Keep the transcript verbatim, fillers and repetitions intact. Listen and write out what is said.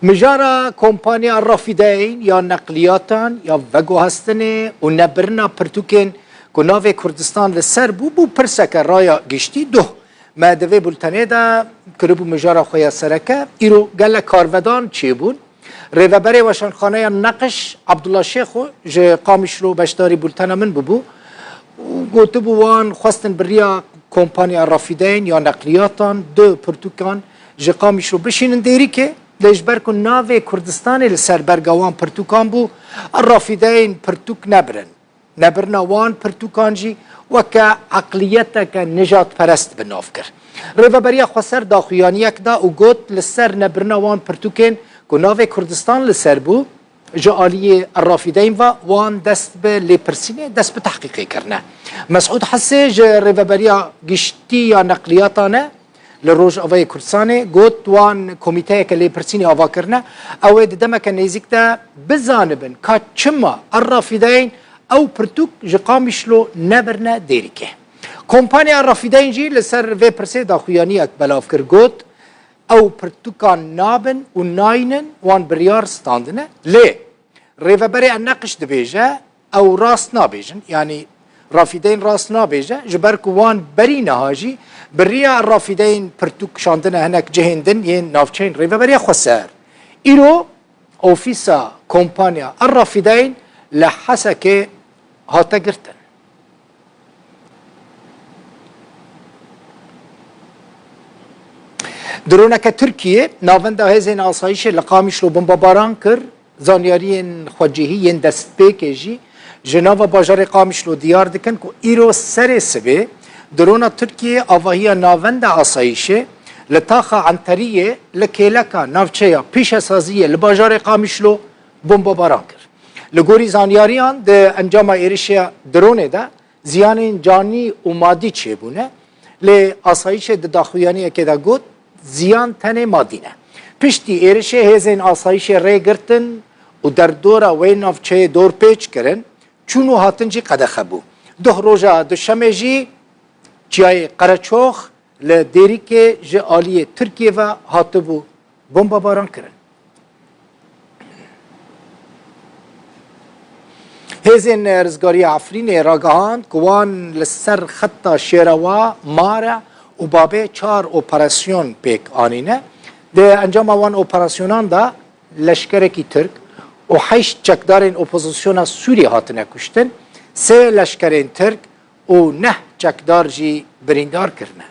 Mijara kompanya Rafîdeyn ya neqliyatan ya veguhestinê û nebirina pirtûkên ku navê Kurdistan li ser bû, bû pirseke raya giştî. Duh me di vê bultenê de kiribû mijara xwe ya sereke. Îro gelek karvedan çêbûn. Rêveberê Weşanxaneya Neqiş Abdullah Şêxo ji Qamişlo beşdarî bultena min bûbû û gotibû wan xwestin bi riya kompanya Rafîdeyn ya neqliyatan du pirtûkan ji Qamişlo bişînin Dêrikê, lê ji ber ku navê Kurdistanê li ser berga wan pirtûkan bû, Rafîdeyn pirtûk nebirin. Nebirina wan pirtûkan jî weke eqliyeteke nijadperest bi nav kir. Rêveberiya Xweser daxuyaniyek da û got, li ser nebirina wan pirtûkên ku navê Kurdistan li ser bû, ji aliyê Rafîdeyn ve wan dest bi lêpirsînê, dest bi tehqîqê kirine. Mesûd Hesê ji Rêveberiya Giştî ya Neqliyatan e li Rojavayê Kurdistanê got, wan komîteyeke lêpirsînê ava kirine. Ew ê di demeke nêzîk de bizanibin ka çima Rafîdeyn ew pirtûk ji Qamişlo nebirine Dêrikê. Kompanya Rafîdeyn jî li ser vê pirsê daxuyaniyek belav kir, got, ew pirtûkan nabin û naynin, wan biryar standine. Lê Rêveberê Enneqiş dibêje, ew rast nabêjin, yanî Rafîdeyn rast nabêje, ji ber ku wan berî niha jî bi riya Rafîdeyn pirtûk şandine hinek cihên din yên navçeyên Rêveberiya Xweser. Îro ofîsa kompanya Rafîdeyn li Hesekê hate girtin. Droneke Tirkiyê navenda hêzên asayîşê li Qamişlo bombebaran kir. Zanyariyên xwecihî yên destpêkê jî ji nava bajarê Qamişlo diyar dikin ku îro serê sibê drona Tirkiyê avahiya navenda asayîşê li taxa Enteriyê li kêleka navçeya pîşesaziyê li bajarê Qamişlo bombebaran kir. Li gorî zanyariyan, di encama êrişa dronê de ziyanên canî û madî çêbûne, lê asayîşê di daxuyaniyekê de got, ziyan tenê madî ne. Piştî êrişê hêzên asayîşê rê girtin û derdora wê navçeyê dorpêç kirin, çûn û hatin jî qedexe bû. Duh roja Duşemê jî çiyayê Qereçox li Dêrikê ji aliyê Tirkiyê ve hatibû bombebaran kirin. Hêzên Rizgariya Efrînê ragihand ku wan li ser xeta Şêrewa, Mare û Babê çar operasyon pêk anîne. Di encama wan operasyonan de leşkerekî Tirk û heşt çekdarên opozisyona Sûriyê hatine kuştin, sê leşkerên Tirk û neh çekdar jî birîndar kirine.